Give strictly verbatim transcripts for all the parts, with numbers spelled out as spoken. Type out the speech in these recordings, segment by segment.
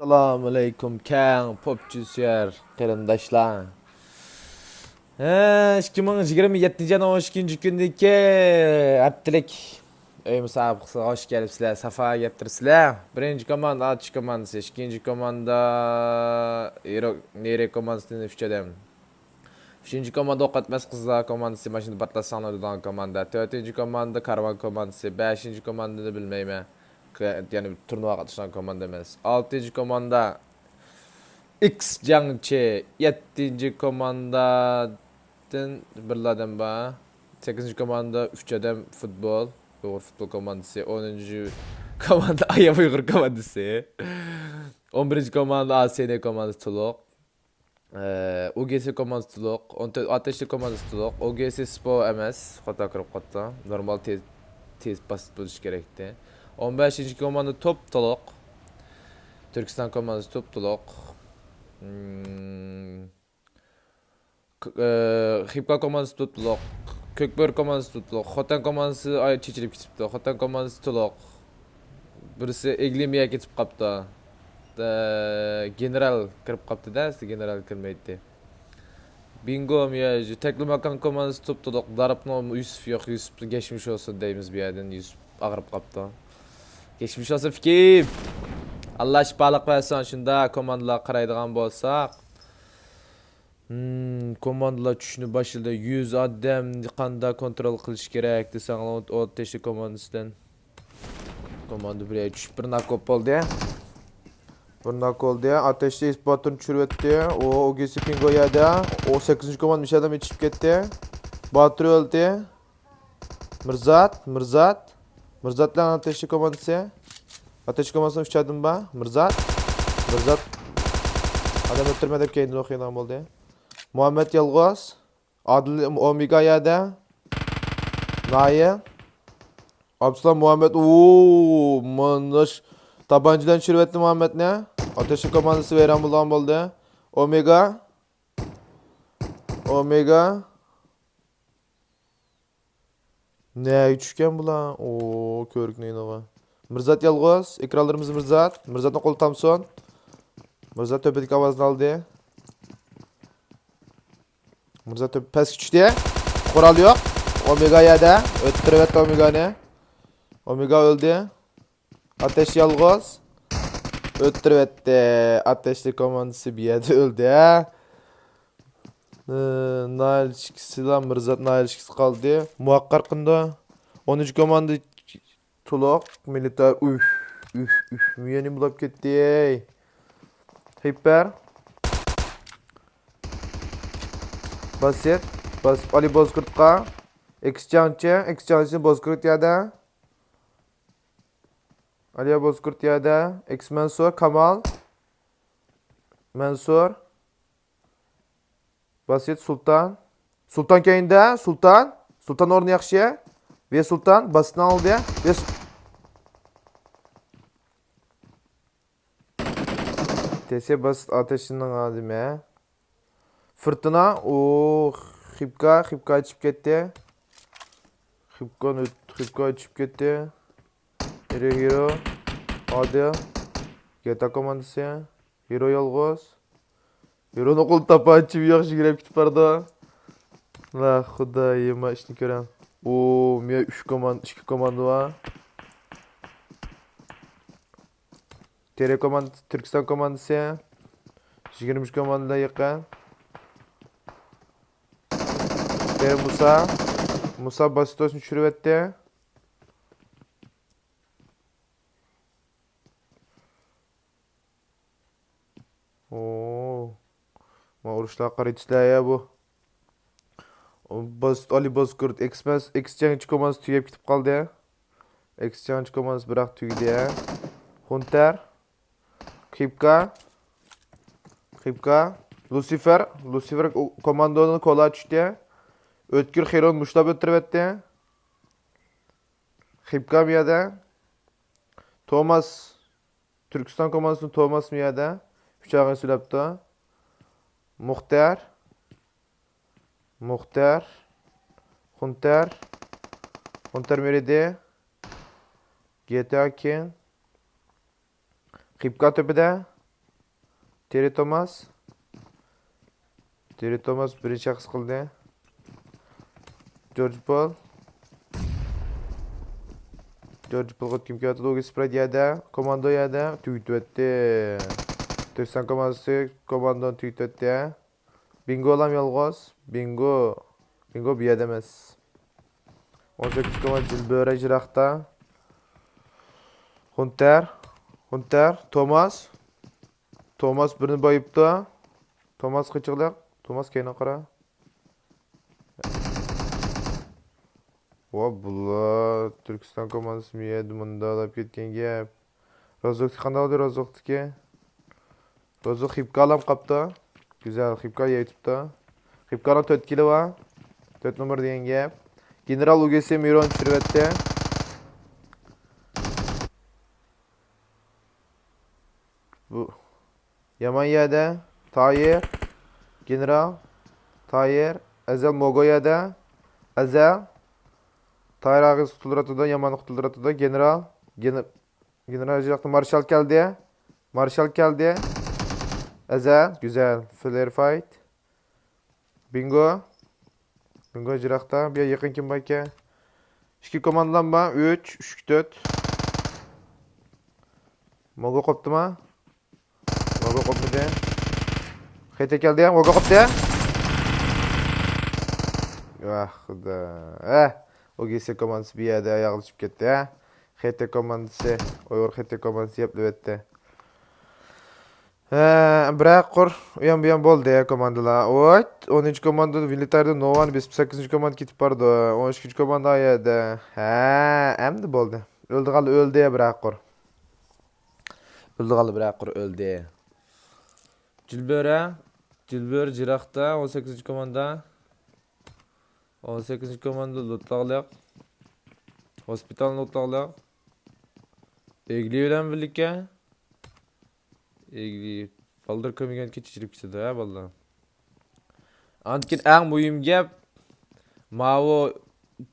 ئەسسالامۇئەلەيكۇم، كەڭ پوپچى سۆيەر قېرىنداشلار. ھە، ئىككى مىڭ يىگىرمە يەتتىنچى يىلنىڭ ئون ئىككىنچى كۈنىدىكى ھەپتىلىك ئۆي مۇسابىقىسىغا خۇش كەلىپسىلەر، ساپا كەپتۇرسىلەر. بىرىنچى كوماندا ئاتۇش كوماندىسى، ئىككىنچى كوماندا ئېرو-، نېرى كوماندىسىدىن ئۈچ ئادەم. ئۈچىنچى كوماندا ئوق ئەتمەس قىزلار كوماندىسى، ماشىنا پارتلاتساڭلار ئۆلىدىغان كوماندا. تۆتىنچى كوماندا كارۋان كوماندىسى. بەشىنچى كوماندىنى بىلمەيمەن. ك-، يەنى تۇرنىۋاغا قاتنىشىدىغان كوماندا ئەمەس. ئالتىنچى كوماندا ئىكس جاڭچى. يەتتىنچى كوماندادىن بىرلا ئادەم بار. سەككىزىنچى كوماندا ئۈچ ئادەم فۇتبول. ئۇيغۇر فۇتبول كوماندىسى. ئونىنچى كوماندا ئايام ئۇيغۇر كوماندىسى. ئون بىرىنچى كوماندا ئاسىيانى كوماندىسى تولۇق. ئە، ئۇ گې سې كوماندىسى تولۇق، ئون تۆت ئاتەشلىك كوماندىسى تولۇق، ئۇ گې سې سپو ئەمەس، خاتا كىرىپ قاپتۇ. نورمال تېز، تېز پاس بولۇشى كېرەكتى. ئون بەشىنچى كوماندا توپ تولۇق. تۈركىستان كوماندىسى توپ تولۇق. مم، ك-، ئە، خىبكا كوماندىسى توپ تولۇق. كۆكبۆرە كوماندىسى توپ تولۇق. خوتەن كوماندىسى ئاي چېچىلىپ كېتىپتۇ. خوتەن كوماندىسى تولۇق. بىرسى ئېگلىمىيە كېتىپ قاپتۇ. ئە، گېنېرال كىرىپ قاپتۇ-دە، ئەسلى گېنېرال كىرمەيتتى. بىڭگو مياجى، تەكلىماكان كوماندىسى توپ تولۇق. دارىپنىڭ يۈسۈپ يوق، يۈسۈپنى كەچمىش بولسۇن دەيمىز بۇ يەردىن. يۈسۈپ ئاغرىپ قاپتۇ. كەچمىش بولسۇن، فىكىم. ئاللا شىپالىق بەرسۇن، شۇنداق كوماندىلارغا قارايدىغان بولساق. ھىم، كوماندىلار چۈشۈشنى باشلىدى. يۈز ئادەمنى قانداق كونترول قىلىش كېرەك دېسەڭلار، ئاتەشلىك كوماندىسىدىن. كوماندا بىرەر چۈشۈپ، بىر ناك بولدى. بىر ناك بولدى. ئاتەشلىك ئىسپاتىنى چۈشۈرۈۋەتتى. ئۇ، ئۇ گې سې بىڭگو يەردە. ئۇ، سەككىزىنچى كوماندا مىشەدىن چۈشۈپ كەتتى. باتۇر ئۆلدى. مىرزات، مىرزات. مىرزات بىلەن ئاتەشلىك كوماندىسى. ئاتەشلىك كوماندىسىنىڭ ئۈچ ئادىمى بار. مىرزات. مىرزات. ئادەم ئۆلتۈرمە دەپ كەينىدىن ئوخۇيدىغان بولدى. مۇھەممەد يالغۇز. ئادىل ئومېگا يەردە. نايى. ئابدۇسالام مۇھەممەد. ئۇ، مۇنۇش تاپانچىدىن چۈشۈرۈۋەتتى مۇھەممەدنى. ئاتەشلىك كوماندىسى ۋەيران بولغان بولدى. ئومېگا. ئومېگا. نەگە چۈشكەن بۇلار؟ ئو، كۆرۈكنىڭ يېنىغا. مىرزات يالغۇز. ئېكرانلىرىمىز مىرزات. مىرزاتنىڭ قولى تامسۇن. مىرزات تۆپىدىكى ئاۋازنى ئالدى. مىرزات تۆپ پەسكە چۈشتى. قورال يوق. ئومېگا يەردە. ئۆتتۈرۈۋەتتى ئومېگانى. ئومېگا ئۆلدى. ئاتەش يالغۇز. ئۆتتۈرۈۋەتتى. ئاتەشلىك كوماندىسى بۇ يەردە ئۆلدى، ھە؟ ئى، ناھىيەلىك ئىككىسىلا، مىرزات ناھىيەلىك ئىككىسى قالدى. مۇۋەققەت قىلدى. ئونىنچى كوماندا تولۇق. مىلىتار. ئۈف، ئۈف، ئۈف. مۇيەنى بولاپ كەتتى، ھەي. خىپەر. باسىت. باسىت. ئالى بوزكۇرتقا. ئېكسچانچى. ئېكسچانچى بوزكۇرت يەردە. ئالىيە بوزكۇرت يەردە. ئېكس مەنسۇر، كامال. مەنسۇر. باسىت، سۇلتان. سۇلتان كەينىدە، سۇلتان. سۇلتان ئورنى ياخشى. ۋە سۇلتان، باسىتنى ئالدى. ۋە سۇ-، تېسى باسىت ئاتەشنىڭ ئادىمى. فىرتىنا، ئۇ، خىپكا، خىپكا چۈشۈپ كەتتى. خىپكا، خىپكا چۈشۈپ كەتتى. ھىرو، ھىرو، ئادىل، گېتا كوماندىسى، ھىرو يالغۇز. ھىرونىڭ قولىدا تاپانچىمۇ يوق، يۈگۈرۈپ كېتىپ بارىدۇ. ۋاھ خۇدايىم، ئىشنى كۆرۈڭ. ئۇ، مۇيە ئۈچ كوماندا، ئىككى كوماندا بار. تېرە كوماندىسى، تۈركىستان كوماندىسى. يىگىرمە ئۈچ كوماندىغا يېقىن. تېرە مۇسا. مۇسا باستوسنى چۈشۈرۈۋەتتى. ئوو. ما ئۇرۇشلار قارىيسىلەر يا بۇ. باس-، ئالى بازكۇرت، ئېكسپرېس، ئېكسچېنج كوماندىسى تۈگەپ كېتىپ قالدى. ئېكسچېنج كوماندىسى بىراق تۈگىدى. خۇنتەر. خىپكا. خىپكا. لۇسىفېر. لۇسىفېر كوماندونىڭ كولا چۈشتى. ئۆتكۈر خىرون مۇشتلاپ ئۆلتۈرۈۋەتتى. خىپكا بۇ يەردە. توماس. تۈركىستان كوماندىسىدىن توماس مۇ يەردە؟ ئۈچ ئاغىنە سۆلەپتۇ. مۇختەر. مۇختەر. خۇنتەر. خۇنتەر مېرىدى. گېتا كىن. خىپكا تۆپىدە. تېررى توماس. تېررى توماس بىرىنچى شەخس قىلدى. جورج پول. جورج پولغا كىم كېلىۋاتىدۇ؟ ئوگى سپرايت يەردە. كوماندو يەردە. تۈگىتىۋەتتى. تۈركىستان كوماندىسى كوماندونى تۈگىتىۋەتتى. بىڭگولام يالغۇز. بىڭگو. بىڭگو بۇ يەردە ئەمەس. ئون سەككىز كوماندو جىلبۆرە يىراقتا. خۇنتەر. خۇنتەر. توماس. توماس بىرنى بايىپتۇ. توماس قېچىقلىق. توماس كەينىگە قارا. ۋا بۇلار تۈركىستان كوماندىسى مۇ يەردە مۇنداق دەپ كەتكەن گەپ. رازوكتىكى قانداق بولدى؟ رازوكتىكى. رازوك خىپكالام قاپتۇ. گۈزەل خىپكا يەيتىپتۇ. خىپكانىڭ تۆت كىلى بار. تۆت نومۇر دېگەن گەپ. گېنېرال ئۇگېسى مىرون چۈشۈرۈۋەتتى. بۇ يامان يەردە. تايىر. گېنېرال. تايىر. ئەزەل موگو يەردە. ئەزەل. تايىر ئاغىسى قۇتۇلدۇراتىدۇ، يامان قۇتۇلدۇراتىدۇ. گېنېرال. گېنېر-، گېنېرال يىراقتا مارشال كەلدى. مارشال كەلدى. ئەزەل. گۈزەل. فلېر فايت. بىنگو. بىنگو يىراقتا. بۇ يېقىن كىم باركەن؟ ئىككى كوماندىلام بار. ئۈچ، ئۈچ، تۆت. موگو قوپتىما؟ موگو قوپمىدى. خېتە كەلدى. موگو قوپتى. ۋاھ خۇدا. ئەھ. ئوگېسى كوماندىسى بۇ يەردە ئاياغلىشىپ كەتتى، ھە؟ خېتە كوماندىسى، ئۇيغۇر خېتە كوماندىسى يەپلىۋەتتى. ھە، بىرەر قۇر ئۇيان بۇيان بولدى كوماندىلار. ۋوي، ئونىنچى كوماندىدا ۋىلىتايدا نوۋان بېسىپ سەككىزىنچى كوماندا كېتىپ بارىدۇ. ئون ئىككىنچى كوماندا ئايەردە. ھە، ئەمدى بولدى. ئۆلىدىغانلار ئۆلدى بىرەر قۇر. ئۆلىدىغانلار بىرەر قۇر ئۆلدى. جىلبۆرە، جىلبۆرە جىراقتا، ئون سەككىزىنچى كوماندا. ئون سەككىزىنچى كوماندا لوتلاغلىق. گوسپىتالنى لوتلاغلىق. ئېگلى بىلەن بىرلىككە. ئېگلى. بالدۇر كۆرمىگەن كېچە چىرىپ كېتىدۇ، ھە، بالدۇر. ئاندىن كېيىن ئەڭ مۇھىم گەپ، ماۋۇ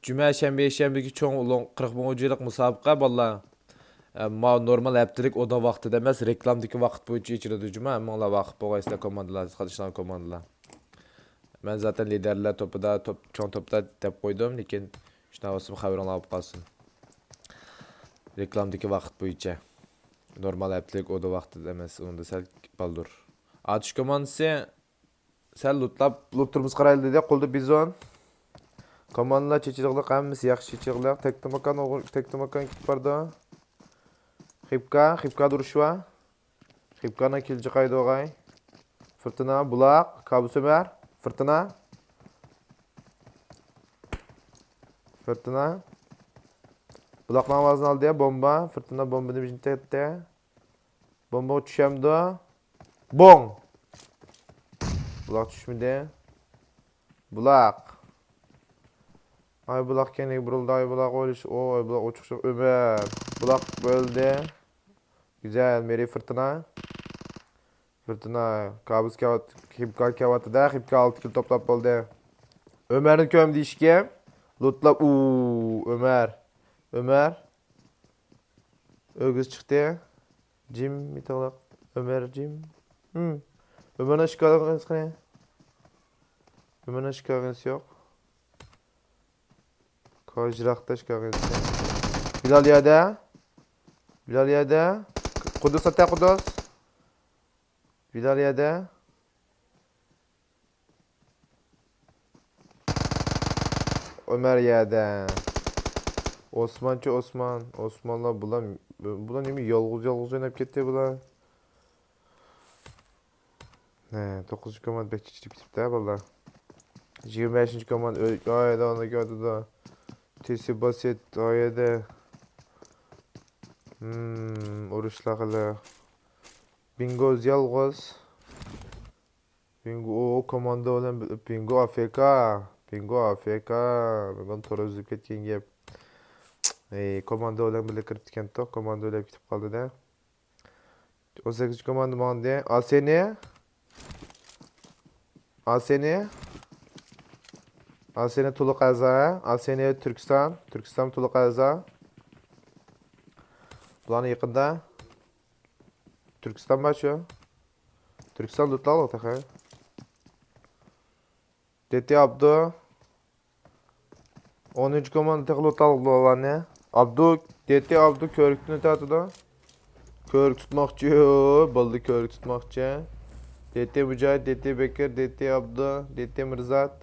جۈمە، شەنبە، يەكشەنبىگە چوڭ ئۇلۇغ قىرىق مىڭ ئۇجىلىق مۇسابىقە، بالىلار. ئە، ماۋۇ نورمال ھەپتىلىك ئودا ۋاقتىدا ئەمەس، رېكلامىدىكى ۋاقىت بويىچە ئېچىلىدۇ جۇما. ھەممىڭلار ۋاقىپ بولغايسىلەر، كوماندىلار، قاتنىشىدىغان كوماندىلار. مەن زاتەن لىدەرلەر توپىدا، توپ، چوڭ توپتا دەپ قويدۇم، لېكىن شۇنداق بولسىمۇ خەۋىرىڭلار بولۇپ قالسۇن. رېكلامىدىكى ۋاقىت بويىچە. نورمال ھەپتىلىك ئودا ۋاقتىدا ئەمەس، ئۇندا سەل بالدۇر. ئاتۇش كوماندىسى سەل لوتلاپ، لوت تۇرمىسى قارايلى دېدى. قولدا بىزون. كوماندىلار چېچىلىقلىق، ھەممىسى ياخشى چېچىلىقلىق. تەكتىماكان ئوغرى، تەكتىماكان كېتىپ بارىدۇ. خىپكا، خىپكا دۇرۇشى بار. خىپكانىڭ كېلىچى قايدۇغاي. فىرتىنا، بۇلاق، كابۇس ئۆمەر. فىرتىنا. فىرتىنا. بۇلاقنىڭ ئاۋازىنى ئالدى. بومبا. فىرتىنا بومبىنى بىجىم تەتتى. بومبا چۈشەمدۇ؟ بوڭ! بۇلاق چۈشمىدى. بۇلاق. ئاي بۇلاق كەينىگە بۇرۇلدى، ئاي بۇلاق ئويلىشىپ، ئوي بۇلاق ئوچۇق ئۆمەر. بۇلاق ئۆلدى. گۈزەل، مېرى فىرتىنا. فىرتىنا، كابۇس كەۋات-، خىپكا كەۋاتىدە، خىپكا ئالتە كىل توپلاپ بولدى. ئۆمەرنى كۆم دېيىشكە. لوتلاپ، ئۇ، ئۆمەر. ئۆمەر. ئۆگزە چىقتى. جىم يېتىقلىق. ئۆمەر جىم. ھىم. ئۆمەرنىڭ ئىشىك ئالغىنىسى قېنى؟ ئۆمەرنىڭ ئىشىك ئالغىنىسى يوق. كوژراقتا ئىشىك ئالغىنىسى. بىلال يەردە. بىلال يەردە. قۇدۇس ئاتا قۇدۇس. بىلال يەردە. ئۆمەر يەردە. ئوسمانچۇ ئوسمان. ئوسمانلار بۇلار، بۇلار نېمە يالغۇز يالغۇز ئويناپ كەتتى بۇلار. ھە، توققۇزىنچى كوماندا بەك چېچىلىپ كېتىپتۇ بالىلار. يىگىرمە بەشىنچى كوماندا ئۆلۈپ، ئايدا ئاندىن كېتىدۇ. تېسى باسىت ئايدا. ھىم، ئۇرۇشلار قىلىق. بىنگو يالغۇز. بىنگو، ئۇ، كوماندا بىلەن بىر-، بىنگو ئافېكا. بىنگو ئافېكا. بىنگونى تورۇزۇپ كەتكەن گەپ. ئەي، كوماندا بىلەن بىللە كىرىپتىكەنتۇق. كوماندا بىلەن كېتىپ قالدى-دە. ئون سەككىزىنچى كوماندا ماڭدى. ئاسېنى. ئاسېنى. ئاسېنى تولۇق ئەزا. ئاسېنى تۈركىستان. تۈركىستان تولۇق ئەزا. بۇلارنىڭ يېقىندا. تۈركىستان بار شۇ. تۈركىستان لوتلاۋالدى تېخى. دېتى ئابدۇ. ئونىنچى كوماندا تېخى لوتلاۋالدى. ئابدۇ، دېتى ئابدۇ كۆۋرۈكتىن ئۆتۈۋاتىدۇ. كۆۋرۈك تۇتماقچى، بولدى، كۆۋرۈك تۇتماقچى. دېتى مۇجاھىد، دېتى بېكىر، دېتى ئابدۇ، دېتى مىرزات.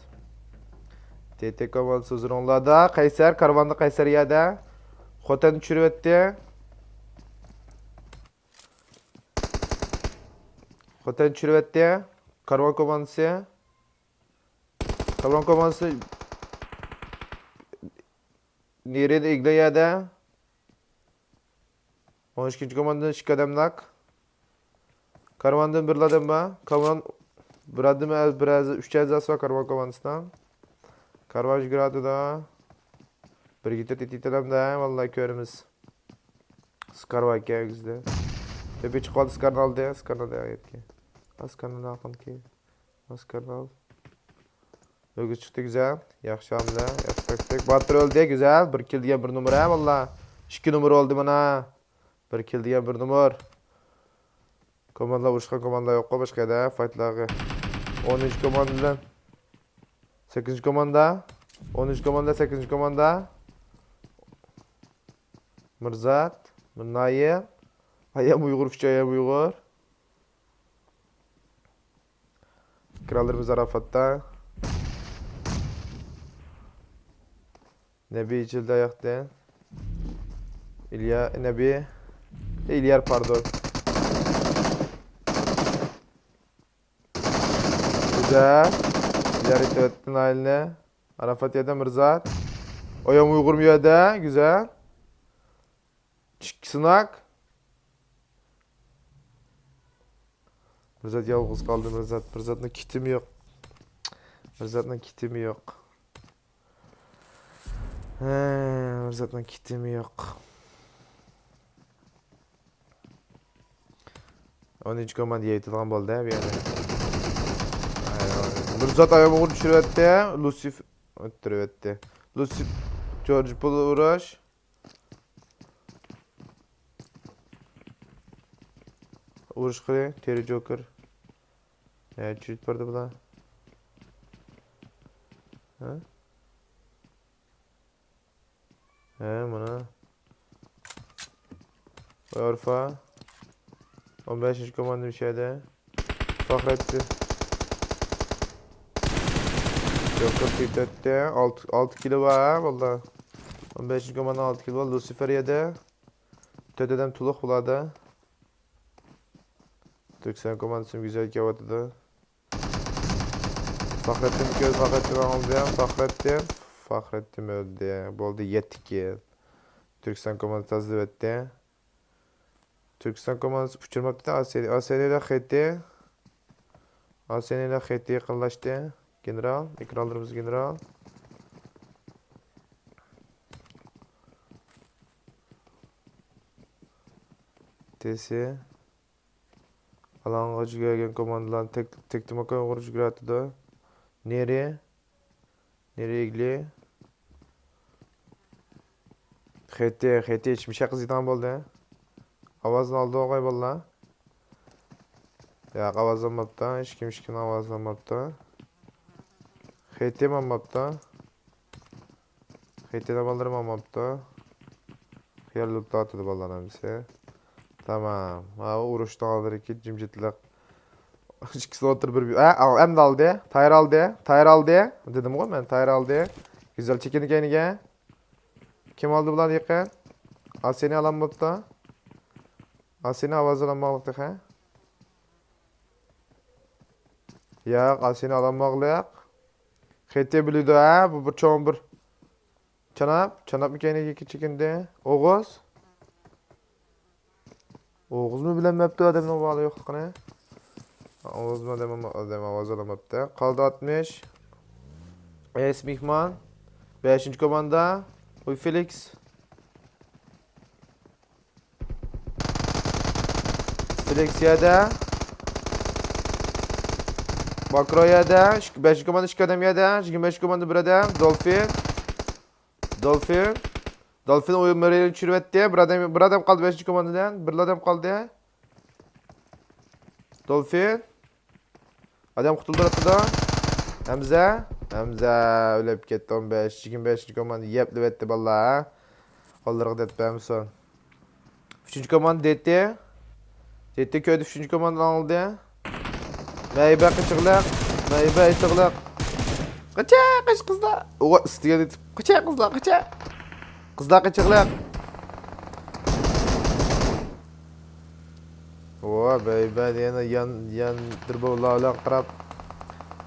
دېتى كوماندىسى ھۇزۇرۇڭلاردا. قەيسەر، كارۋاندا قەيسەر يەردە. خوتەن چۈشۈرۈۋەتتى. خوتەن چۈشۈرۈۋەتتى. كارۋان كوماندىسى. كارۋان كوماندىسى نېرىدە ئىگلە يەردە. ئون ئىككىنچى كوماندىدىن ئىككى ئادەملىك. كارۋاندىن بىر ئادەم بار. كارۋان بىر ئادەم، بىر ئەز-، ئۈچ ئەزاسى بار كارۋان كوماندىسىنىڭ. كارۋان يۈگۈرۈۋاتىدۇ. بىرگە تۆت ئېتىتەلەمدە، ۋاللا كۆرىمىز. سكار بار ئىكەن ئۆگزىدە. تۆپە چىقىۋالدى، سكارنى ئالدى، سكارنى ئالدى ئايەتكە. سكارنى ئالدى ئاقۇنكى. ئاسكارلار. ئۆگزە چىقتى، گۈزەل. ياخشى ھەملە، ياخشى تاكتىك. باتۇر ئۆلدى، گۈزەل. بىر كىل دېگەن بىر نومۇر ھە، ۋاللا. ئىككى نومۇر بولدى مانا. بىر كىل دېگەن بىر نومۇر. كوماندىلار ئۇرۇشقان كوماندىلار يوققۇ باشقا يەردە فايتلارغا. ئونىنچى كوماندا بىلەن سەككىزىنچى كوماندا. ئونىنچى كوماندا، سەككىزىنچى كوماندا. مىرزات، مىرنايىم. ئايام ئۇيغۇر، ئۈچ ئايام ئۇيغۇر. ئېكرانلىرىمىز ئاراپاتتا. نەبى ئېچىلدى ئاياقتىن. ئىليا، نەبى. ئىليار، پاردون. گۈزەل. ئىليار ئېتىۋەتتى نايلنى. ئاراپات يەردە مىرزات. ئايام ئۇيغۇرمۇ يەردە. گۈزەل. ئىككى سىناك. مىرزات يالغۇز قالدى، مىرزات. مىرزاتنىڭ كىتىمى يوق. مىرزاتنىڭ كىتىمى يوق. ھە، مىرزاتنىڭ كىتىمى يوق. ئونىنچى كوماندا يېيىتىدىغان بولدى، بۇ يەردە. مىرزات ئايام ئوغرى چۈشۈرۈۋەتتى. لۇسىف ئۆتتۈرۈۋەتتى. لۇسىف، جورج پۇل ئۇرۇش. ئۇرۇش قىلى، تېرى جوكېر. ھە، چۈشۈپ باردا بۇلار. ھە؟ ھە، مانا. ئورفا. ئون بەشىنچى كوماندا مۇشۇ يەردە. فەخرەتتىن. جوكېر كېتەتتى. ئالتە، ئالتە كىلو بار ھە، باللا. ئون بەشىنچى كوماندا ئالتە كىلو بار. لۇسىفېر يەردە. تۆت ئادەم تولۇق بۇلاردا. تۈركىستان كوماندىسىمۇ گۈزەل كېلىۋاتىدۇ. فەخرەتتىن كۆر، فەخرەتتىن ئالدى. فەخرەتتىن. فەخرەتتىن ئۆلدى. بولدى، يەتتە كىل. تۈركىستان كوماندىسى تازىلىۋەتتى. تۈركىستان كوماندىسى ئۇچۇرماپتۇ. ئاسىيا، ئاسىيا خېتى. ئاسىيا خېتى يېقىنلاشتى. گېنېرال، ئېكرانلىرىمىز گېنېرال. تېسى. ئالاڭغا يۈگۈرگەن كوماندىلارنى تەك-، تەكتىماكان ئۇرۇش يۈگۈرۈۋاتىدۇ. نېرى. نېرى ئىگلى. خېتى، خېتى ھېچمىشە قىزىيدىغان بولدى. ئاۋازنى ئالدى ئوغاي باللا. ياق، ئاۋاز ئالماپتۇ. ھېچكىم، ھېچكىم ئاۋازنى ئالماپتۇ. خېتى ئالماپتۇ. خېتى بالىلىرىم ئالماپتۇ. خىيال لوتلاۋاتىدۇ بالىلار ھەممىسى. تامام. ماۋۇ ئۇرۇشنىڭ ئالدىدىكى جىمجىتلىق. ئىككىسى ئولتۇرۇپ بىر، ھە، ئەمدى ئالدى. تايار ئالدى. تايار ئالدى. دېدىمغۇ مەن، تايار ئالدى. گۈزەل چېكىندى كەينىگە. كىم ئالدى بۇلارنى يېقىن؟ ئاسىنى ئالالماپتۇ. ئاسىنى ئاۋاز ئالالماقلىق تېخى. ياق، ئاسىنى ئالالماقلىق. خېتى بىلىدۇ ھە، بۇ بىر چوڭ بىر. چاناپ، چاناپمۇ كەينىگە چېكىندى. ئوغۇز. ئوغۇزمۇ بىلەلمەپتۇ ئادەمنىڭ بالىلار يوقلۇقىنى. ئوغۇزمۇ ئادەم، ئادەم ئاۋاز ئالالماپتۇ. قالدى ئاتمىش. ئېس مېھمان. بەشىنچى كوماندا. ئۇي فېلىكس. فېلىكس يەردە. ماكرو يەردە. ئىككى، بەشىنچى كوماندا ئىككى ئادەم يەردە. يىگىرمە بەشىنچى كوماندا بىر ئادەم. دولفىن. دولفىن. دولفىن ئويۇن مېرىنى چۈشۈرۈۋەتتى. بىر ئادەم، بىر ئادەم قالدى بەشىنچى كوماندىدىن. بىر ئادەم قالدى. دولفىن. ئادەم قۇتۇلدۇرۇپتۇ. ھەمزە. ھەمزە ئۆلۈپ كەتتى. ئون بەش، يىگىرمە بەشىنچى كوماندا يەپلىۋەتتى بالىلار. قوللىرىغا دەرد بەرمىسۇن. ئۈچىنچى كوماندا دېتى. دېتى كۆردى، ئۈچىنچى كوماندىنى ئاڭلىدى. مەيبە قېچىغلىق. مەيبە ئېتىغلىق. قېچە، قېچ قىزلار. ئۇ ئۈستىگە دېتىپ. قېچە قىزلار، قېچە. قىزلار قېچىغلىق. ۋا، بەيبە دېگەن يان، يان بىر بولا بىلەن قاراپ.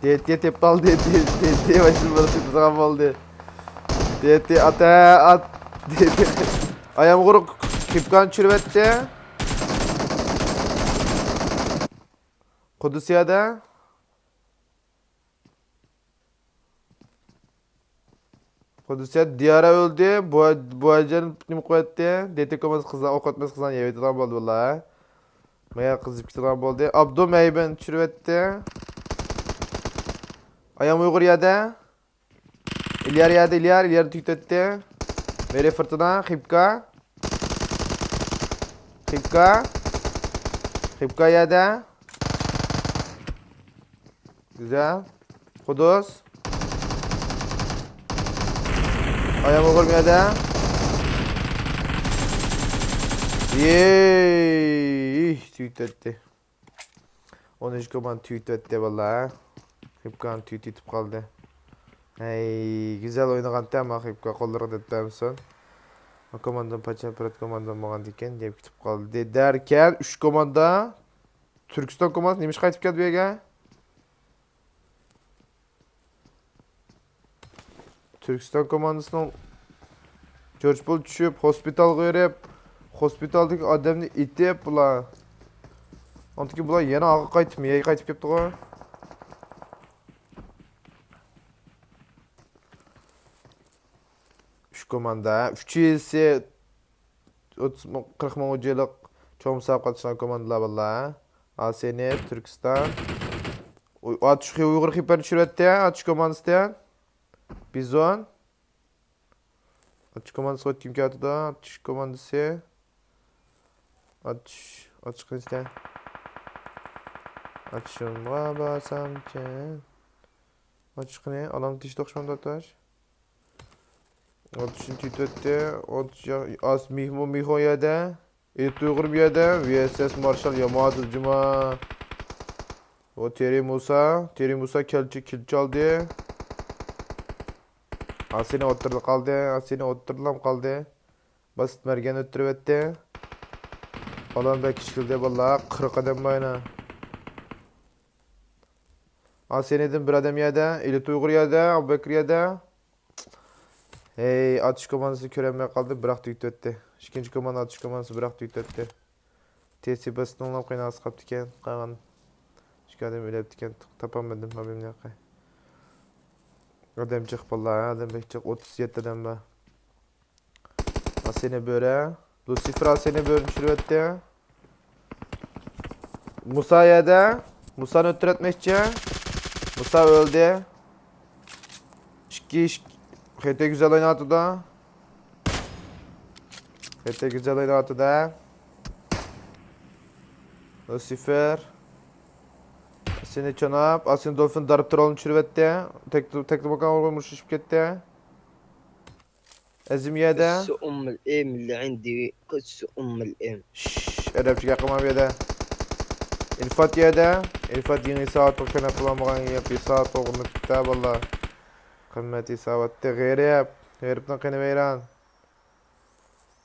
دېتى تېپىپ ئالدى، دېتى، دېتى ماشىنا بولۇپ تېپىدىغان بولدى. دېتى ئات، ئات، دېتى. ئايام قۇرۇق خىپكانى چۈشۈرۈۋەتتى. قۇدۇسىيەدە. قۇدۇسىيەت دىيارە ئۆلدى. بۇ، بۇ ئەجەل نېمە قىلىۋەتتى؟ دېتى كوماندىسى قىزلار ئوق ئەتمەس قىزلارنى يەۋېتىدىغان بولدى بالىلار. مايا قىزىپ كېتىدىغان بولدى. ئابدۇ مەيبىنى چۈشۈرۈۋەتتى. ئايام ئۇيغۇر يەردە. ئىليار يەردە، ئىليار، ئىليار تۈگىتەتتى. مېرى فىرتىنا، خىپكا. خىپكا. خىپكا يەردە. گۈزەل. قۇدۇس. ئايام ئوغرۇم يەردە. يېي، تۈگىتەتتى. ئون ئۈچ كوماندا تۈگىتىۋەتتى بالىلار. خىپكانى تۈگىتىپ قالدى. ھەي، گۈزەل ئوينىغانتى، ئەمما خىپكا قوللىرىغا دەرد بەرمىسۇن. كوماندام پاچا پىرات كوماندام بولغاندىكىن دەپ كېتىپ قالدى. دەركەن، ئۈچ كوماندا. تۈركىستان كوماندىسى نېمىشقا قايتىپ كەلدى بۇ يەرگە؟ تۈركىستان كوماندىسىنىڭ جورج پول چۈشۈپ، خوسپىتالغا بېرىپ، خوسپىتالدىكى ئادەمنى ئېتىپ، بۇلار. ئاندىن كېيىن بۇلار يەنە ئاغا قايتىپ، مىيەگە قايتىپ كەپتىغۇ. ئۈچ كوماندا، ئۈچىسى ئوتتۇز مىڭ، قىرىق مىڭ ئۇجىلىق چوڭ مۇسابىقە قاتنىشىدىغان كوماندىلار بالىلار. ئاسىنى، تۈركىستان. ئۇ-، ئاتۇش خى-، ئۇيغۇر خىپەرنى چۈشۈرۈۋەتتى، ئاتۇش كوماندىسى. بىزون. ئاتۇش كوماندىسىغا ئۆتكۈم كېلىۋاتىدۇ، ئاتۇش كوماندىسى. ئاتۇش، ئاتۇش قىلىشتا. ئاتۇشۇمغا بارسامكەن. ئاتۇش قېنى، ئالامەت تېشىدا ئوخشىمامدۇ ئاتۇش؟ ئاتۇشنى تۈگىتىۋەتتى. ئاتۇش يا-، ئاس-، مېھمۇ-، مېھمۇ يەردە. ئېلىت ئۇيغۇر بۇ يەردە. ۋي ئېس ئېس مارشال يامادىل جۇما. ئۇ تېرى مۇسا. تېرى مۇسا كەلچە كىل چالدى. ئاسىنى ئوتتۇرىدا قالدى. ئاسىنى ئوتتۇرىدىلا قالدى. باسىت مەرگەن ئۆتتۈرۈۋەتتى. ئالان بەك كىچىكلىدى بالىلار. قىرىق ئادەم بار يەنە. ئاسىنىدىن بىر ئادەم يەردە. ئېلىت ئۇيغۇر يەردە. ئابۇبەكىر يەردە. ھەي، ئاتۇش كوماندىسىنى كۆرەلمەي قالدى، بىراق تۈگىتىۋەتتى. ئىككىنچى كوماندا ئاتۇش كوماندىسى بىراق تۈگىتىۋەتتى. تېسى بېسىتنىڭ قىينالسا قاپتىكەن، قالغان ئىككى ئادەم ئۆلۈپتىكەن، تاپالمىدىم مابىمنى ياقى. ئادەم جىق باللا، ئادەم بەك جىق، ئوتتۇز يەتتە ئادەم بار. ئاسىنى بۆرە، لۇسىفېر ئاسىنى بۆرىنى چۈشۈرۈۋەتتى. مۇسا يەردە. مۇسانى ئۆلتۈرۈۋەتمەكچى. مۇسا ئۆلدى. ئىككى، ئىككى. خېتى گۈزەل ئويناۋاتىدۇ. خېتى گۈزەل ئويناۋاتىدۇ. لۇسىفېر. ئاسىنى چاناپ، ئاسىنى دولفىن دارب ترولنى چۈشۈرۈۋەتتى. تەك-، تەكلىماكان ئورۇن مۇشۇشۇپ كەتتى. ئەزىم يەردە. قص أم الإم اللي عندي، قص أم الإم. شش، ئەرەبچە گەپ قىلما بۇ يەردە. ئىلفات يەردە. ئىلفات يېڭى سائەتكە كۆنۈپ بولالمىغان يېڭى سائەت ئورنىتىپتۇ بالىلار. قىممەت ھېساباتتى غېرىب. غېرىبنىڭ قېنى ۋەيران.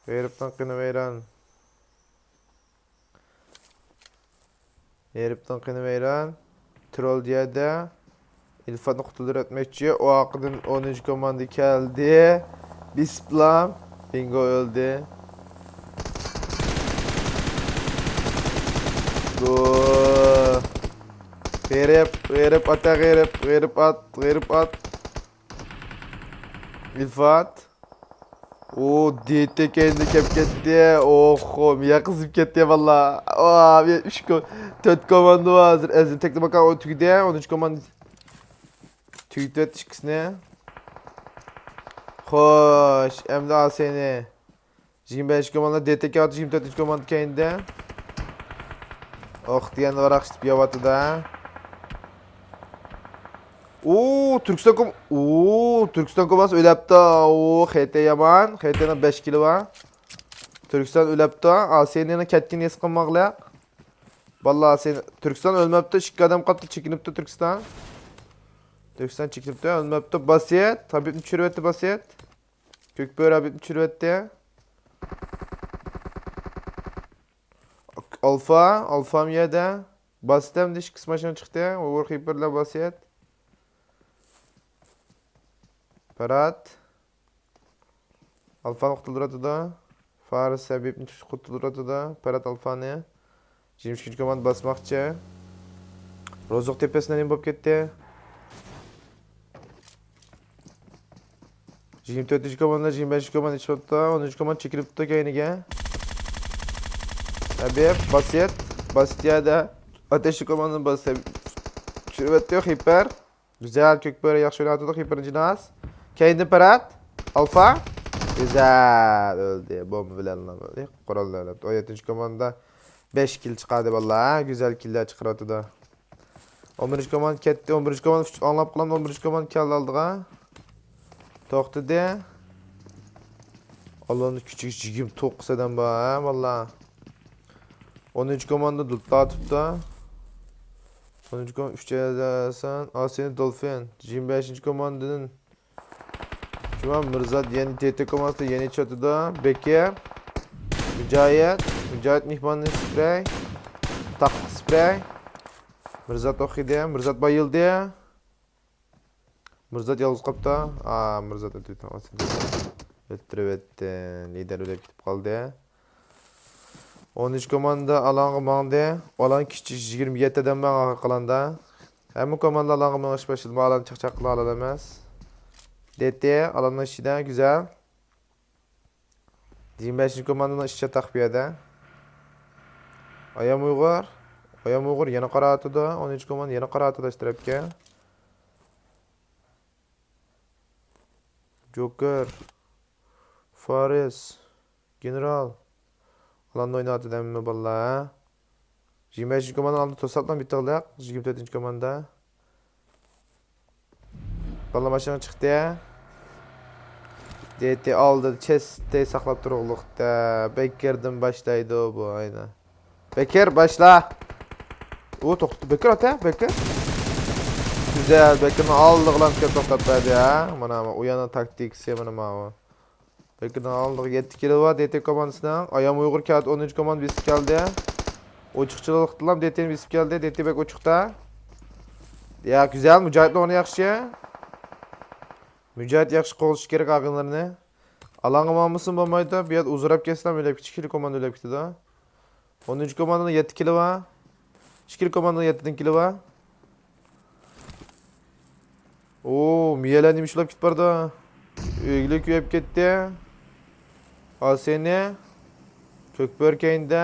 غېرىبنىڭ قېنى ۋەيران. غېرىبنىڭ قېنى ۋەيران. ترول يەردە. ئىلفاتنى قۇتۇلدۇرۇۋەتمەكچى. ئۇ ئارقىدىن ئونىنچى كوماندا كەلدى. بىسپلام. بىنگو ئۆلدى. بۇ. غېرىب، غېرىب ئاتا، غېرىب، غېرىب ئات، غېرىب ئات. ئىلفات. ئۇ، دېتى كەينىدىن كەپ كەتتى. ئوخو، مىيە قىزىپ كەتتى، ۋاللا. ئا، مىيە ئۈچ كو-، تۆت كوماندا بار ھازىر. ئەزىم تەكلىماكان ئۇ تۈگىدى. ئون ئۈچ كوماندا. تۈگىتىۋەت ئىككىسىنى. خوش، ئەمدى ئاسىنى. يىگىرمە بەشىنچى كوماندا دېتى كەۋاتىدۇ، يىگىرمە تۆتىنچى كوماندا كەينىدە. ئوخ دېگەن ۋاراق ئىشلىتىپ يەۋاتىدۇ. ئۇ، تۈركىستان كوم-، ئۇ، تۈركىستان كوماندىسى ئۆلەپتۇ. ئۇ، خېتى يامان. خېتىنىڭ بەش كىلى بار. تۈركىستان ئۆلەپتۇ. ئاسىينىڭ كەتكىنى ھېس قىلماقلىق. باللا، سېنى، تۈركىستان ئۆلمەپتۇ، ئىككى ئادەم قاپتۇ، چېكىنىپتۇ تۈركىستان. تۈركىستان چېكىنىپتۇ، ئۆلمەپتۇ. باسىيەت، تابىبنى چۈشۈرۈۋەتتى باسىيەت. كۆكبۆرە ھەبىبنى چۈشۈرۈۋەتتى. ئالفا، ئالفام يەردە. باستەم دېيىش قىسما شۇڭا چىقتى. ئۇيغۇر خىپېرلەر باسىيەت. پەرات. ئالفانى قۇتۇلدۇرۇۋاتىدۇ. فارس ھەبىبنى قۇتۇلدۇرۇۋاتىدۇ. پەرات ئالفانى. يىگىرمە ئىككىنچى كوماندا باسماقچى. روزۇق تېپىسىنە نېمە بولۇپ كەتتى؟ يىگىرمە تۆتىنچى كوماندا، يىگىرمە بەشىنچى كوماندا ئىچىۋاپتۇ. ئونىنچى كوماندا چېكىنىپتۇ كەينىگە. ھەبىب، باسىت، باسىت يەردە. ئاتەشلىك كوماندىنى باسىت. چۈشۈرۈۋەتتى خىپەر. گۈزەل، كۆكبۆرە ياخشى ئويناۋاتىدۇ، خىپەر جىناس. كەينىدىن پەرات، ئالفا. گۈزەل، ئۆلدى. بومبا بىلەن ئۆلدى. قورال بىلەن ئۆلدى. ئون يەتتىنچى كوماندا بەش كىل چىقاردى باللا. گۈزەل كىللەر چىقىرىۋاتىدۇ. ئون بىرىنچى كوماندا كەتتى. ئون بىرىنچى كوماندا ئاڭلاپ قالامدۇ. ئون بىرىنچى كوماندا كەلدى ئالدىغا. توختىدى. ئالاننىڭ كىچىك يىگىرمە توققۇز ئادەم بار، ھە، باللا. ئونىنچى كوماندا دۇتتا تۇتتا. ئونىنچى كوماندا ئۈچ ئادەم. ئاسىينى دولفىن. يىگىرمە بەشىنچى كوماندىدىن جۇۋان مىرزات يەنە تېتى كوماندىسى يەنە چاتىدا. بېكىر. مۇجاھىد. مۇجاھىد مېھماننى سپرەي. تاقلىق سپرەي. مىرزات ئوخۇيدى. مىرزات بايىلدى. مىرزات يالغۇز قاپتا. ئا، مىرزات ئۆتۈۋېتىڭ. ئۆلتۈرۈۋەتتى. لىدەر ئۆلۈپ كېتىپ قالدى. ئونىنچى كوماندا ئالانغا ماڭدى. ئالان كىچىك يىگىرمە يەتتە ئادەم بار ئارقا قالاندا. ھەممە كوماندا ئالانغا مېڭىش باشلىدى. ئالان چاقچاق قىلىدىغان ئالان ئەمەس. دېتى ئالاننىڭ ئىچىدە گۈزەل. يىگىرمە بەشىنچى كوماندىنىڭ ئىشى چاتاق بۇ يەردە. ئايام ئۇيغۇر. ئايام ئۇيغۇر يەنە قاراۋاتىدۇ. ئونىنچى كوماندا يەنە قاراۋاتىدۇ ئاشۇ تەرەپكە. جوكېر. فارس. گېنېرال. ئالاندا ئويناۋاتىدۇ ھەممە بالىلار، ھە؟ يىگىرمە بەشىنچى كوماندا ئالدى توساتلا بىتىغلىق. يىگىرمە تۆتىنچى كوماندا. بالىلار ماشىنىغا چىقتى. دېتى ئالدىدا چېستى ساقلاپ تۇرغۇلۇقتا. بەكىردىن باشلايدۇ بۇ، ئاينا. بەكىر، باشلا. ئۇ توختىدى. بەكىر ئاتا، بەكىر. گۈزەل، بەكىرنىڭ ئالدىغا لامكىر توختاپ بەردى، ھە؟ مانا، مانا، ئۇ يەرنىڭ تاكتىكىسى، مانا، ماۋۇ. لېكىن ئالدىغا يەتتە كىلو بار، دېتى كوماندىسىنىڭ. ئايام ئۇيغۇر كەلدى، ئون ئۈچ كوماندا بېسىپ كەلدى. ئوچۇقچىلىقتىلا دېتىنى بېسىپ كەلدى، دېتى بەك ئوچۇقتا. يا، گۈزەل، مۇجاھىدنىڭ ئورنى ياخشى. مۇجاھىد ياخشى قوغلىشى كېرەك ئاغىنىلىرىنى. ئالانغا ماڭمىسىمۇ بولمايدۇ، بۇ يەردە ئۇزىراپ كەتسىلا ئۆلۈپ كېتىش، ئىككىلا كوماندا ئۆلۈپ كېتىدۇ. ئون ئۈچ كوماندىنىڭ يەتتە كىلى بار. ئىككىلا كوماندىنىڭ يەتتىدىن كىلى بار. ئو، مىيەلەر نېمە ئىشلاپ كېتىپ بارىدۇ؟ ئۆگلۈك كۆيۈپ كەتتى. ئاسىنى. كۆكبۆرە كەينىدە.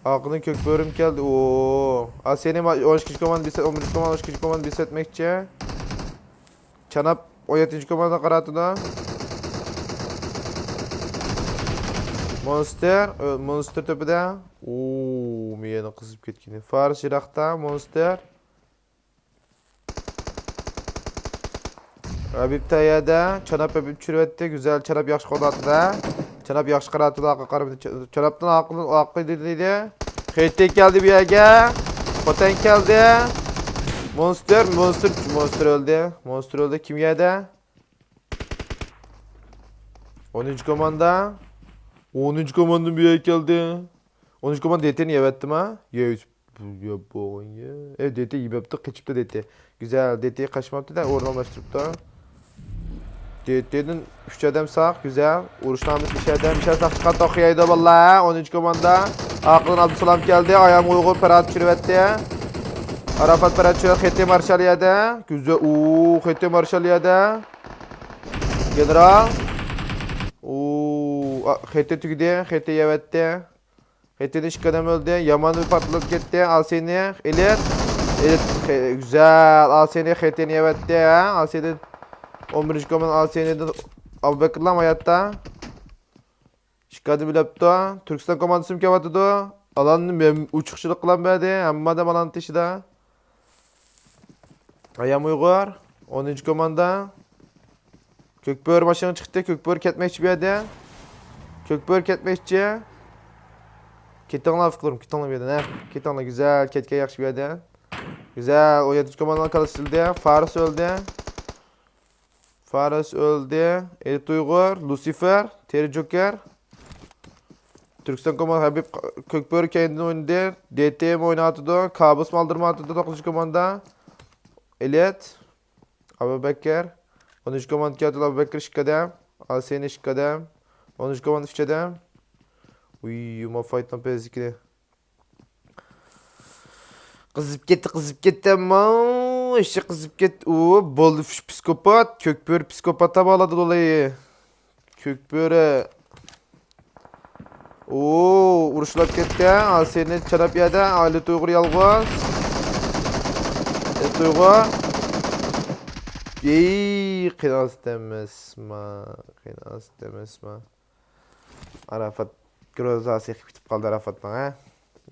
ئارقىدىن كۆكبۆرىمۇ كەلدى. ئو، ئاسىنى ما-، ئون ئىككىنچى كوماندا بىسەت، ئون بىرىنچى كوماندا، ئون ئىككىنچى كوماندا بىسەتمەكچى. چاناپ ئون يەتتىنچى كوماندا قاراتىدۇ. مونستر، ئۆ، مونستر تۆپىدە. ئۇ، مېنى قىزىپ كەتكىنى. فارس يىراقتا، مونستر. ھەبىب تەييەردە. چاناپ ھەبىب چۈشۈرۈۋەتتى. گۈزەل، چاناپ ياخشى قوغداۋاتىدۇ. چاناپ ياخشى قاراتىدۇ، ئارقا قارىمىدى. چاناپتىن ئارقىدىن، ئارقا دېدى. خېتى كەلدى بۇ يەرگە. خوتەن كەلدى. مونستر، مونستر، مونستر ئۆلدى. مونستر ئۆلدى. كىم يەردە؟ ئونىنچى كوماندا. ئونىنچى كوماندا بۇ يەرگە كەلدى. ئونىنچى كوماندا دېتىنى يەۋەتتىما؟ يەۋ-، بۇ يەپ بولغان يە. ئە، دېتى يېمەپتۇ، قېچىپتۇ دېتى. گۈزەل، دېتى قاچماپتۇ-دە، ئورۇن ئالماشتۇرۇپتۇ. دېتىدىن ئۈچ ئادەم ساق، گۈزەل. ئۇرۇشلارمىز ئۈچ ئادەم، ئۈچ ئادەم ساق چىققان توقۇيايدۇ باللا. ئونىنچى كوماندا. ئارقىدىن ئابدۇسالام كەلدى. ئايام ئۇيغۇر پەرھات چۈشۈرۈۋەتتى. ئاراپات پەرھات چۈشۈرۈۋەتتى. خېتى مارشال يەردە. گۈزەل. ئۇ، خېتى مارشال يەردە. گېنېرال. ئۇ، ئا، خېتى تۈگىدى. خېتى يەۋەتتى. خېتىنى ئىككى ئادەم ئۆلدى. يامان پارتلاپ كەتتى. ئاسىنى. ئېلىت. ئېلىت. خې-، گۈزەل. ئاسىنى خېتىنى يەۋەتتى، ھە؟ ئاسىنى. ئون بىرىنچى كوماندا ئاسىنىدىن ئابۇبەكرىلام ھاياتتا. ئىككى ئادەم ئۆلۈپتۇ. تۈركىستان كوماندىسىمۇ كېلىۋاتىدۇ. ئالان مەن ئۇچۇقچىلىق قىلالمىدى. ھەممە ئادەم ئالان تېشىدا. ئايام ئۇيغۇر. ئونىنچى كوماندا. كۆكبۆرە ماشىنا چىقتى. كۆكبۆرە كەتمەكچى بۇ يەردە. كۆكبۆرە كەتمەكچى. كېتىڭلار، ئۇكىلىرىم، كېتىڭلار بۇ يەردىن، ھە. كېتىڭلار، گۈزەل، كەتكەن ياخشى بۇ يەردىن. گۈزەل، ئون يەتتىنچى كوماندىنىڭ كاللىسى ئۆلدى. فارس ئۆلدى. فارس ئۆلدى. ئېلىت ئۇيغۇر، لۇسىفېر، تېرە جوكېر. تۈركىستان كوماندا ھەبىب كۆكبۆرە كەينىدىن ئوينىدى. دې تې ئېم ئويناۋاتىدۇ. كابۇسمۇ ئالدىرىماۋاتىدۇ، توققۇزىنچى كوماندا. ئېلىت. ئابۇبەكىر. ئونىنچى كوماندا كېلىۋاتىدۇ، ئابۇبەكىر ئىككى قەدەم. ئالسېنى ئىككى قەدەم. ئونىنچى كوماندا ئۈچ قەدەم. ئۇي، يۇما فايتنىڭ پېزىكىنى. قىزىپ كەتتى، قىزىپ كەتتى، ئەمما ئىشى قىزىپ كەتتى. ئۇ، بولدى، پسىكوپات. كۆكبۆرە پسىكوپات تاۋالىدى دولاي. كۆكبۆرە. ئۇ، ئۇرۇشلاپ كەتتى. ئالسېنى چاناپ يەردە. ئېلىت ئۇيغۇر يالغۇز. ئېلىت ئۇيغۇر. ئېي، قىيناس دەمەسما. قىيناس دەمەسما. ئاراپات گروزاسى قىلىپ كېتىپ قالدى ئاراپاتنىڭ، ھە؟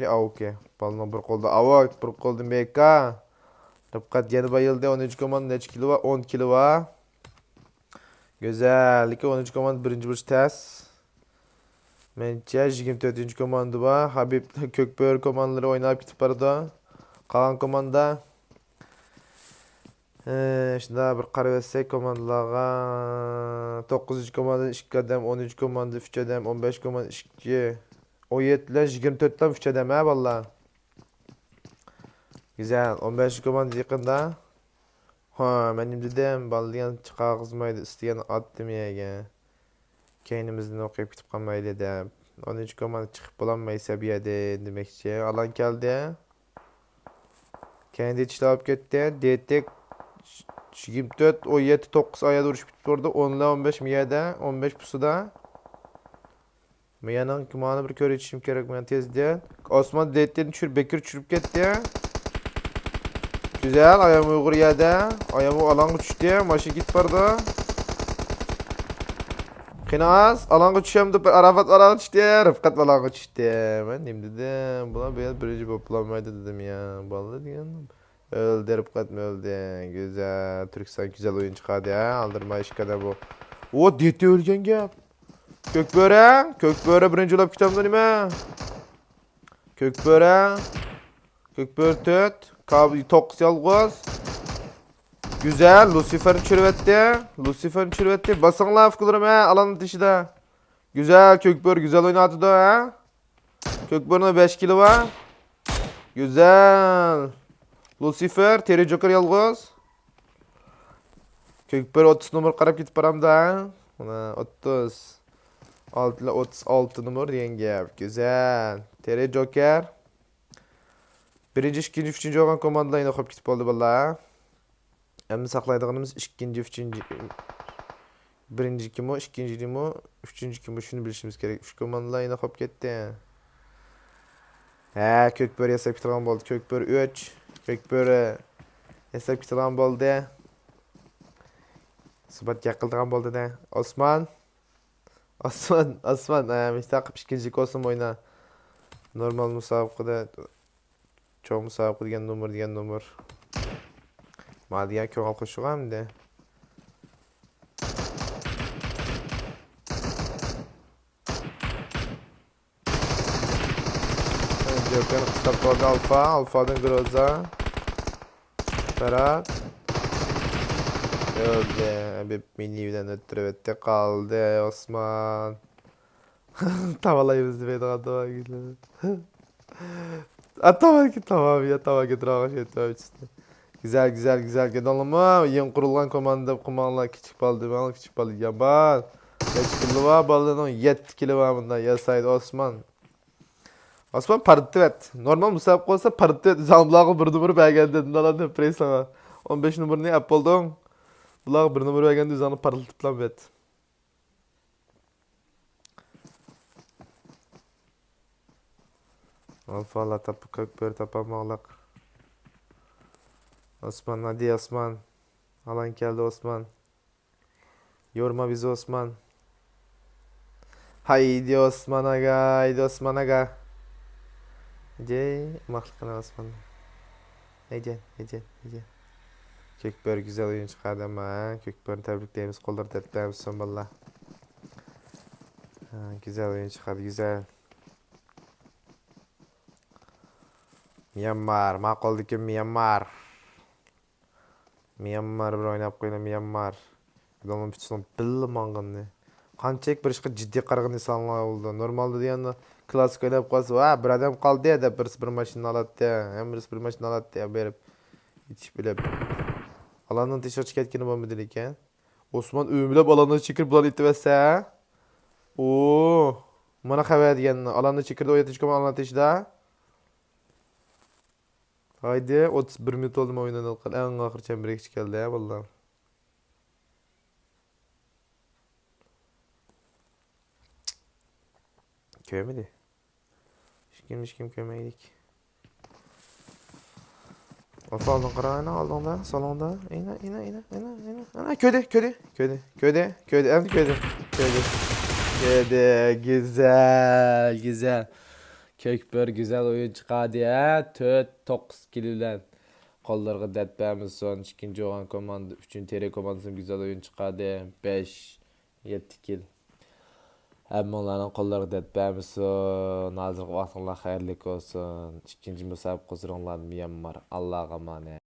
يا ئاۋۇكى. بالىنىڭ بىر قولىدا ئاۋاك، بىر قولىدا مېكا. رىپقەت يەنە بايىلدى. ئونىنچى كوماندا نەچچە كىلو بار؟ ئون كىلو بار. گۈزەل. لېكىن ئونىنچى كوماندا بىرىنچى بولۇش تەس. مەنچە يىگىرمە تۆتىنچى كوماندا بار. ھەبىب، كۆكبۆرە كوماندىلىرى ئويناپ كېتىپ بارىدۇ. قالغان كوماندا. ھە، شۇنداق بىر قارىۋەتسەك كوماندىلارغا. توققۇزىنچى كوماندا ئىككى ئادەم، ئونىنچى كوماندا ئۈچ ئادەم، ئون بەشىنچى كوماندا ئىككى، ئون يەتتە بىلەن يىگىرمە تۆتتىن ئۈچ ئادەم، ھە، بالىلار؟ گۈزەل، ئون بەشىنچى كوماندا يېقىندا. ھا، مەن نېمە دېدىم؟ بالا دېگەن چىقارغۇزمايدۇ، ئىستىگەن ئاتتىم يەرگە. كەينىمىزدىن ئوقۇپ كېتىپ قالمايلى دەپ. ئونىنچى كوماندا چىقىپ بولالمايسا بۇ يەردىن دېمەكچى. ئالان كەلدى. كەينىدە ئىشلەپ كەتتى. دېتېك يىگىرمە تۆت، ئون يەتتە، توققۇز ئايادا ئۇرۇشۇپ كېتىپ تۇرىدۇ. ئون ئون بەش مىيەدە، ئون بەش پۇسىدا. مىيەنىڭ مانا بىر كۆرۈۋېتىشىم كېرەك مەن تېزدىن. ئوسمان دېتېكنى چۈشۈرۈپ، بەكرى چۈشۈرۈپ كەتتى. گۈزەل، ئايام ئۇيغۇر يەردە. ئايام ئۇ ئالانغا چۈشتى. ماشىنا كېتىپ بارىدۇ. قېنى ئاز، ئالانغا چۈشەمدۇ، ئاراپات ئالانغا چۈشتى، رىپقەت ئالانغا چۈشتى. مەن نېمە دېدىم؟ بۇلار بۇ يەردە بىرىنچى بولۇپ بولالمايدۇ دېدىم يا. بالىلار دېگەن ئۆلدى، رىپقەتمۇ ئۆلدى. گۈزەل، تۈركىستان گۈزەل ئويۇن چىقاردى ھە، ئالدىرىماي ئىككى قەدەم بۇ. ئۇ، دېتى ئۆلگەن گەپ. كۆكبۆرە، كۆكبۆرە بىرىنچى بولاپ كېتەمدۇ نېمە؟ كۆكبۆرە، كۆكبۆرە تۆت، كاب-، توققۇز يالغۇز. گۈزەل، لۇسىفېرنى چۈشۈرۈۋەتتى. لۇسىفېرنى چۈشۈرۈۋەتتى. باسىڭلار، ئۇكىلىرىم، ھە، ئالان تېشىدا. گۈزەل، كۆكبۆرە گۈزەل ئويناۋاتىدۇ، ھە؟ كۆكبۆرىنىڭ بەش كىلى بار. گۈزەل. لۇسىفېر، تېرە جوكېر يالغۇز. كۆكبۆرە ئوتتۇز نومۇر قاراپ كېتىپ بارامدا، ھە؟ مانا، ئوتتۇز. ئالتە، ئوتتۇز ئالتە نومۇر دېگەن گەپ. گۈزەل. تېرە جوكېر. بىرىنچى، ئىككىنچى، ئۈچىنچى بولغان كوماندىلار يەنە قويۇپ كېتىپ بولدى، بالىلار. ئەمدى ساقلايدىغىنىمىز ئىككىنچى، ئۈچىنچى، بىرىنچى كىمۇ، ئىككىنچى كىمۇ، ئۈچىنچى كىمۇ، شۇنى بىلىشىمىز كېرەك. ئۈچ كوماندىلا يەنە قويۇپ كەتتى. ھە، كۆكبۆرە ياساپ كېتىدىغان بولدى. كۆكبۆرە ئۈچ، كۆكبۆرە ياساپ كېتىدىغان بولدى. سۇبات گەپ قىلىدىغان بولدى دە. ئوسمان. ئاسمان، ئاسمان، ئە، مىستاقىپ ئىككىنچى كوسۇم ئوينا. نورمال مۇسابىقىدە، چوڭ مۇسابىقە دېگەن نومۇر، دېگەن نومۇر. ما دېگەن كۆڭۈل قوشۇغان ئەمدى. جوكېرنى قىستاپ قويدى ئالفا، ئالفادىن گروزا. بەرات. ئۆلدى. ھەبىب مىنى بىلەن ئۆتتۈرۈۋەتتى. قالدى ئوسمان. تاۋالايمىز دېمەيدىغان تاۋا. ئا، تاۋا، تاۋا، يا تاۋا كېتىرىۋالغان شەيتان ئۈچىسىنى. گۈزەل، گۈزەل، گۈزەل. كۆردۈڭلارمۇ؟ يېڭى قۇرۇلغان كوماندا دەپ قوماڭلار. كىچىك بالا دېمەڭلار، كىچىك بالا يامان. نەچچە كىلو بار بالىنىڭ؟ يەتتە كىلو بار مۇندا. ياسايدۇ ئوسمان. ئاسمان پارتلىتىۋەت. نورمال مۇسابىقە بولسا پارتلىتىۋەت. ئۆزۈڭ بۇلارغا بىر نومۇر بەرگەندىن نالان پرېسىڭا. ئون بەش نومۇرنى ئەپ بولدۇڭ. بۇلارغا بىر نومۇر بەرگەندە ئۆزۈڭنى پارتلىتىپلا بەت. ئالفا لا تاپا كۆك بۆرە تاپالماغلىق. ئوسمان، ھادى ئوسمان. ئالان كەلدى ئوسمان. يورما بىزى ئوسمان. ھايدى ئوسمان ئاكا، ھايدى ئوسمان ئاكا. ھەيدە، ئوماقلىق قىلىڭ ئوسمان. ھەيدە، ھەيدە، ھەيدە. كۆكبۆرە گۈزەل ئويۇن چىقاردى ئەمما، ھە؟ كۆكبۆرىنى تەبرىكلەيمىز، قوللىرى دەرد بەرمىسۇن بالىلار. ھە، گۈزەل ئويۇن چىقاردى، گۈزەل. ميانمار، ماقۇلدىكى ميانمار. ميانمار بىر ئويناپ قويىلى، ميانمار. دونالد پۇتىننىڭ بىللە ماڭغىنىنى. قانچىلىك بىر ئىشقا جىددىي قارىغان ئىنسانلار بولىدۇ. نورمالدا دېگەندە كلاسسىك ئويناپ قالسا، ۋا، بىر ئادەم قالدى دەپ، بىرسى بىر ماشىنا ئالاتتى، ھەممىسى بىر ماشىنا ئالاتتى، بېرىپ يېتىشىپ بىلەپ. ئالاننىڭ تېشىغا چىقىپ كەتكىنى بولمىدى لېكىن. ئوسمان ئۆمىلەپ ئالاننىڭ چېكىرىپ بۇلارنى ئېتىۋەتسە. ئو، مانا خەۋەر دېگەن. ئالاننىڭ چېكىرىپ ئوياتىشقا ئالاننىڭ تېشىدا. ھايدى، ئوتتۇز بىر مىنۇت بولدى، مەن ئويۇننى ئەڭ ئاخىرى چەمبىرەككىچە كەلدى، ھە، بالىلار. كۆرمىدى. ھېچكىم، ھېچكىم كۆرمەيدىك. ئالفا، ئالدىڭ قارا، ئەنە ئالدىڭدا، سولۇڭدا. ئەنە، ئەنە، ئەنە، ئەنە، ئەنە، ئەنە، كۆردى، كۆردى، كۆردى، كۆردى، كۆردى، ئەمدى كۆردى، كۆردى. كۆردى، گۈزەل، گۈزەل. كۆكبۆرە گۈزەل ئويۇن چىقاردى، ھە؟ تۆت، توققۇز كىل بىلەن. قوللىرىغا دەرد بەرمىسۇن. ئىككىنچى بولغان كوماندا، ئۈچىنچى تېرە كوماندىسىمۇ گۈزەل ئويۇن چىقاردى. بەش، يەتتە كىل. ھەممىڭلارنىڭ قوللىرىغا دەرد بەرمىسۇن. ھازىرقى ۋاقتىڭلار خەيرلىك بولسۇن. ئىككىنچى مۇسابىقە ھۇزۇرۇڭلاردا ميانمار. ئاللاغا ئامانەت.